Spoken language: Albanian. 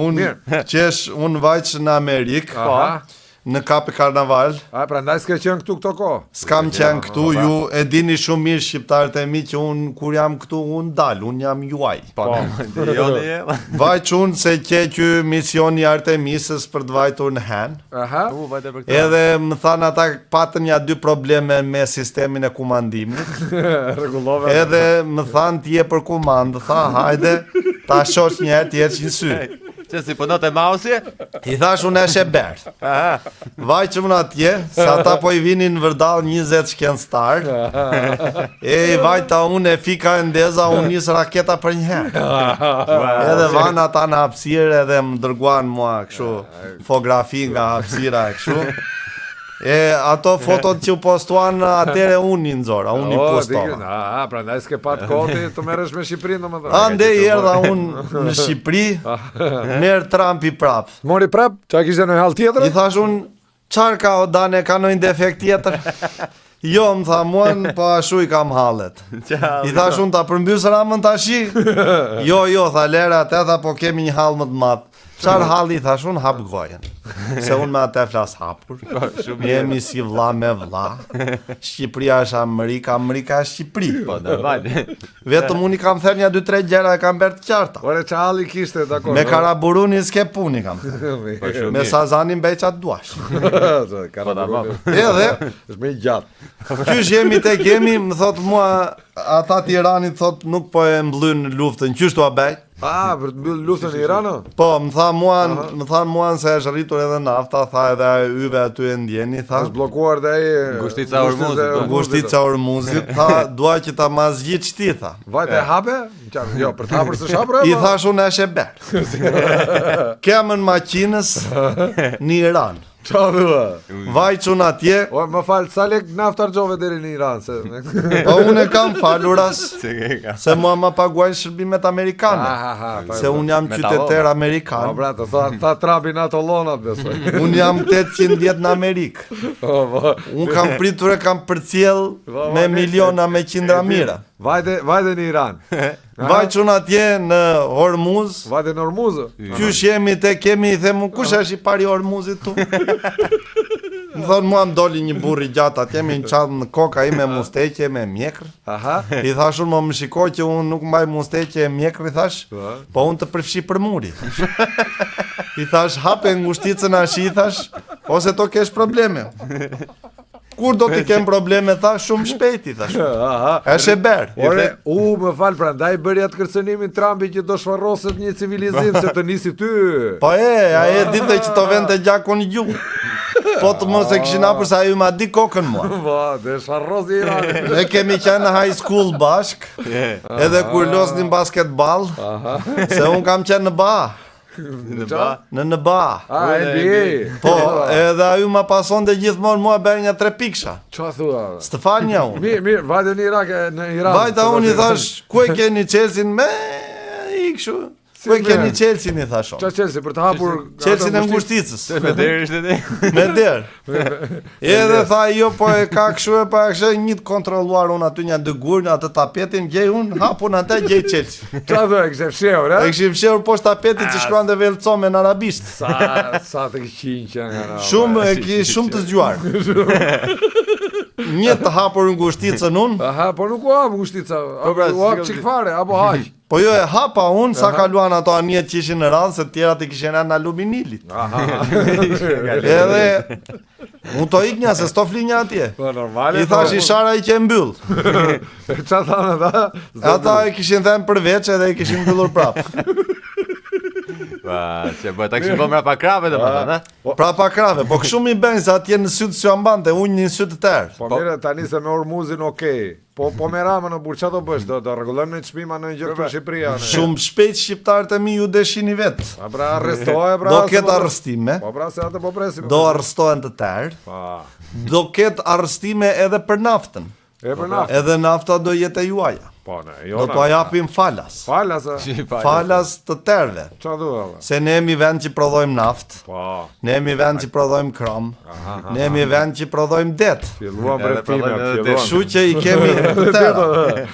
Unë qesh, unë vajtsh në Amerikë, Aha. në Kape Karnaval. A, prandaj s'ke qenë këtu këto kohë. S'kam qenë këtu, ju e dini shumë mirë shqiptarët e mi që unë kur jam këtu, unë dal, unë jam juaj. Po, joni je. Vajtsh unë se qe ky misioni i Artemisës për të vajtur në Hen. Aha. U vajte për këtë. Edhe më thanë ata patën ja dy probleme me sistemin e kumandimit. Rregullove. Edhe më thanë ti je për kumandë, tha hajde ta shosh një herë ti heq një sy. Që si punon te mouse-i? I thash unë është e berë. Aha. Vajqëm unë atje, se ata po i vinin vërdall 20 shkencëtar. E i vajta unë e fika e ndeza, unë nis raketa për një herë. Edhe vanë ata në hapësirë edhe më dërguan mua kështu fotografi nga hapësira e kështu. E ato fotot që u postuan atëre unë i nxora, unë i O, postova. dikën, A, prandaj s'ke pat kohë ti të merresh me Shqipërinë domethënë. Andej erdha unë në Shqipëri, merr Trumpi prap. Mori prap, çka kishte në hall tjetër? I thash unë, çfarë ka o Dane, ka ndonjë defekt tjetër? Jo, më tha mua, po ashtu i kam hallet. I thash unë ta përmbys Ramën tashi? Jo, jo, tha lera atë, tha po kemi një hall më të madh. Çfarë halli i thash unë hap gojën. Se unë me atë flas hapur. Shumë Jemi si vlla me vlla. Shqipëria është Amerika, Amerika është Shqipëri. Po, normal. Vetëm unë i kam thënë ja dy tre gjëra e kam bërë të qarta. Ore ça halli kishte dakor. Me Karaburunin s'ke punë i kam thënë. Po, shumë Me mirë. Sazanin bëj çfarë duash. Po, tamam. Edhe Është më i gjatë. Qysh jemi tek jemi, më thot mua ata të Iranit thot nuk po e mbllyn luftën. Qysh t'ua bëj? A, për të mbyllë luftën në Iran? o? Po, më tha mua, më tha mua se është rritur edhe nafta, tha edhe yve aty e ndjeni, tha. Është bllokuar dhe ai Ngushtica e Hormuzit, po. Ngushtica e Hormuzit, tha, dua që ta ma zgjidhsh ti, tha. Vajte e hape? Qarë, jo, për të hapur s'është hapur I apo? thash unë është e berë. Kemën makinës në Iran. Qa thua? Vajç unë atje, O, më fal, sa lek naftë harxhove deri në Iran se po unë e kam faluras, Se ke ka. se mua ma paguajnë shërbimet amerikane. Aha, aha, pa- Se unë jam Me qytetar tallona. amerikan. Po pra, të tha, tha Trumpi në ato llonat besoj. Unë jam 800 vjet në Amerikë. Po, po. Unë kam pritur e kam përcjell Po, me po, miliona, me qindra mira. Vajte, vajte në Iran. Vajç unë atje në Hormuz, Vajte në Hormuz. Qysh jemi te kemi i them unë kush është i pari i Hormuzit tu? Më thonë mua më doli një burr i gjatë atje me një çantë në kokë ai me musteqe me mjekër. Aha. I thash unë mo më shiko që unë nuk mbaj musteqe e mjekër i thash, Po. po unë të përfshi për muri. I thash hape ngushticën ash i thash, ose to kesh probleme. Kur do t'i kem probleme tha shumë shpejt i thash. Aha. Është e berë. Ore, u, më fal, prandaj bëri atë kërcënimin Trumpi që do shfarroset një civilizim se të nisi ty. Po e, ai e dinte që to vente gjakun në gjuhë. Po të mos e kishin hapur se ai ma di kokën mua. Po, dhe shfarrosi Iranin. Ne kemi qenë në high school bashk, edhe kur losnim basketball, se unë kam qenë në BA, Në ba. në NBA. A, NBA. Po, edhe ai ma pasonte gjithmonë mua bërë një tre piksha. Qa thua? S'të fal një unë. Mirë, mirë, vajte në Irak, e, në Iran. Vajta unë i thash, ku e keni Chelsea me i kështu. Ku e me? keni Chelsea i thash Qa unë. Chelsea për të hapur Chelsea ato në ngushticës. Me derë ishte ti. Me derë. Edhe tha jo po e ka kështu e pa kështu një të kontrolluar unë aty një dëgur në atë tapetin gjej unë hapun atë gjej Chelsea. Qa thua, e kishe fshehur, E e? kishim fshehur poshtë tapetit që shkruante Velcome në arabisht. Sa, sa të këqinj që janë nga Shumë e ki shumë të zgjuar. Një të hapur ngushticën unë, Aha, po nuk u hap ngushtica. Po pra, u hap si çik fare, apo haq. po jo e hapa unë sa kaluan ato anijet që ishin në radhë se tjerat i kishin rënë aluminilit. Aha. Edhe unë to iknja se s'to flinja atje. Po normale. I thash i shara i që e mbyll. Qa thanë ata? Ata e kishin thënë përveç edhe e kishin mbyllur prapë. Pa, se po ta kishin bërë mbrapa krave domethënë, ha? Prapa krave, po kështu mi bëjnë se atje në sytë s'ju mbante, unë një sy të tërë. Po mirë, tani se me Hormuzin okej. Po po me Ramën në burr çfarë do bësh? Do do rregullojmë në çmima në gjë këtu në Shqipëri a ne? Shumë shpejt shqiptarët e mi ju deshini vetë. A pra arrestohe pra. Do se ketë po- arrestime, Po pra se atë po presim. do arrestohen të tërë, Pa. do ketë arrestime edhe për naftën. E për naftë. Edhe nafta do jetë e juaja. Po ne, jo. Do t'ua japim falas. Falas. a? Falas të tërëve. Çfarë thua? valla? Se ne jemi vend që prodhojmë naftë, Po. ne jemi vend që prodhojmë krom, ne jemi vend që prodhojmë det. Filluam Edhe premtimet, prodhojmë edhe filluam. Kështu që i kemi të tëra.